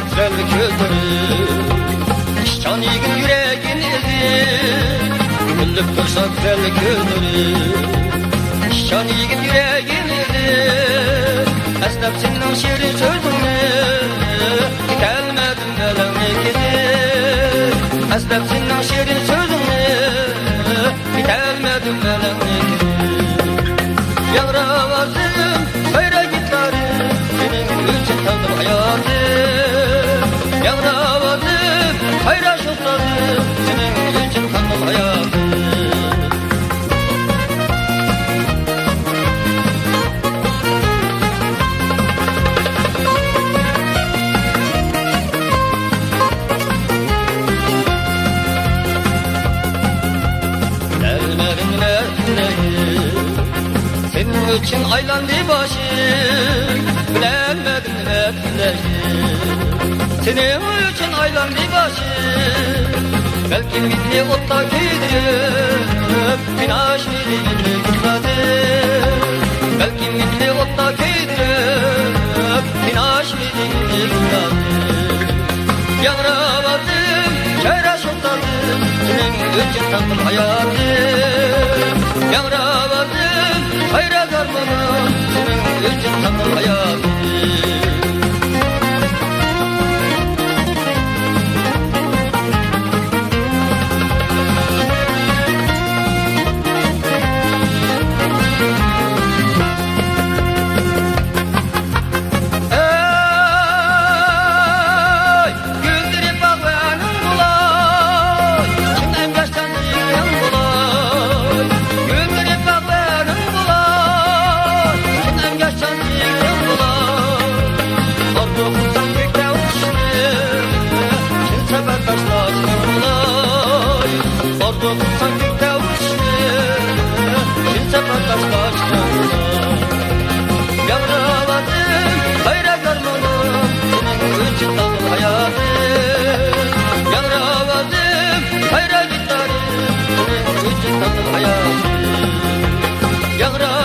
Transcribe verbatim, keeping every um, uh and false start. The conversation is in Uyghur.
گۈزەل كۆزلىرى، ئىشچان يىگىت يۈرەكنى ئېزىپ، كۈلۈپ تۇرسا گۈزەل كۆزلىرى، ئىشچان يىگىت يۈرەكنى ئېزىپ، ئەسلەپ سېنىڭ شېرىن سۆزۈڭنى، كېتەلمەدىم ئەلەڭنى كېزىپ، ئەسلەپ سېنىڭ شېرىن سۆزۈڭنى، كېتەلمەدىم ئەلەڭنى كېزىپ. ياڭراۋاتىدۇ سايرا گىتارىم، سېنىڭ ئۈچۈن تاڭدىم ھاياتىم. ياڭراۋاتىدۇ سايرا شوخلارىم، سېنىڭ ئۈچۈن تاڭدىم ھاياتىم. بىلەلمىدىم نېمە تىلەيمەن، سېنىڭ ئۈچۈن ئايلاندى باشىم. بىلەلمىدىم نېمە تىلەيمەن، سېنىڭ ئۈچۈن ئايلاندى باشىم. بەلكىم مېنى ئوتتا كۆيدۈرۈپ، مېنى ئاشمىدى ئىللىك زادىم. بەلكىم مېنى ئوتتا كۆيدۈرۈپ، مېنى ئاشمىدى ئىللىك زادىم. ياڭراۋاتىدۇ شايرا شوخلارىم، سېنىڭ ئۈچۈن تاڭدىم ھاياتىم. ياڭراۋاتىدۇ سايرا گارمونۇم، سېنىڭ ئۈچۈن تاڭدىم ھاياتىم. ئەي، گۈللىرى باغۋەنىڭ بولاي، چىن ئەمگەكچان يىگىتىڭ بولاي. گۈللىرى باغۋەنىڭ بولاي، چىن ئەمگەكچان يىگىتىڭ بولاي. ئارزۇ قىلساڭ كۆكتە ئۇچۇشنى، چىن سەپەرداشلار بولاي. ئارزۇ قىلساڭ كۆكتە ئۇچۇشنى، چىن سەپەرداشلار بولاي. ياڭراۋاتىدۇ سايرا گارمونۇم، سېنىڭ ئۈچۈن تاڭدىم ھاياتىم. ياڭراۋاتىدۇ سايرا گىتارىم، سېنىڭ ئۈچۈن تاڭدىم ھاياتىم. ياڭراۋاتىدۇ